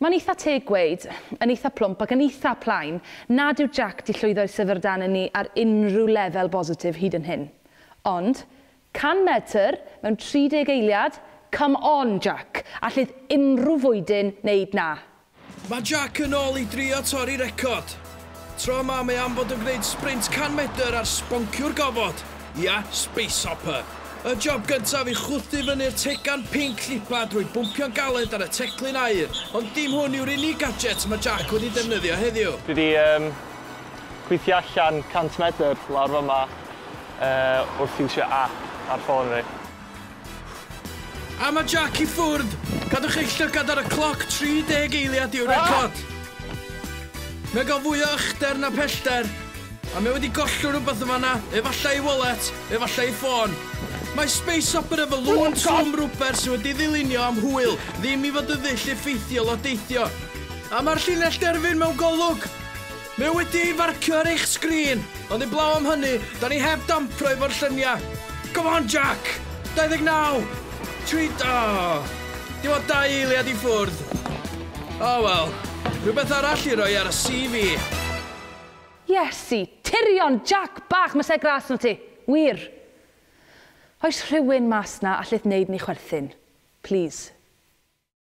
Mae'n eitha teg gweud, yn eitha plwmp ac yn eitha plaen, nad yw Jack 'di llwyddo i syfrdanu ni ar unrhyw lefel bositif hyd yn hyn. Ond, 100 metr mewn 30 eiliad, come on Jack! Allith unrhyw fwydyn wneud 'na. Mae Jack yn ôl i drio torri record. Tro yma mae am fod yn gwneud sbrint 100 medr ar sbonciwr gofod. Ia, Space Hopper. Y job gyntaf i chwthu fyny'r tegan pinc llipa drwy bwmpio'n galed ar y teclyn aur, ond dim hwn yw'r unig gadget mae Jack wedi defnyddio heddiw. Dwi 'di gweithio allan 100 medr lawr fama wrth iwsio app ar ffôn fi. A mae Jack i ffwrdd! Cadwch eich llygad ar y cloc, 30 eiliad yw'r record. Mae'n cael fwy o uchder na pellter, a mae wedi gollwng rhywbeth yn fanna, efallai ei wallet, efallai ei ffôn. Mae Space Hopper efo lŵn trwm rwber sydd wedi ddylunio am hwyl, ddim i fod yn ddull effeithiol o deithio. A mae'r llinell derfyn mewn golwg! Mae o wedi ei farcio ar eich sgrin, ond heblaw am hynny, da ni heb dampro efo'r lluniau. Come on, Jack! 29! 3... Oh! Dim ond dau eiliad i ffwrdd. Oh well, rhywbeth arall i roi ar y CV. Iesu, tirion, Jack bach, mae gras 'na ti. Wir. Oes rhywun mas na allith wneud ni chwerthin? Please.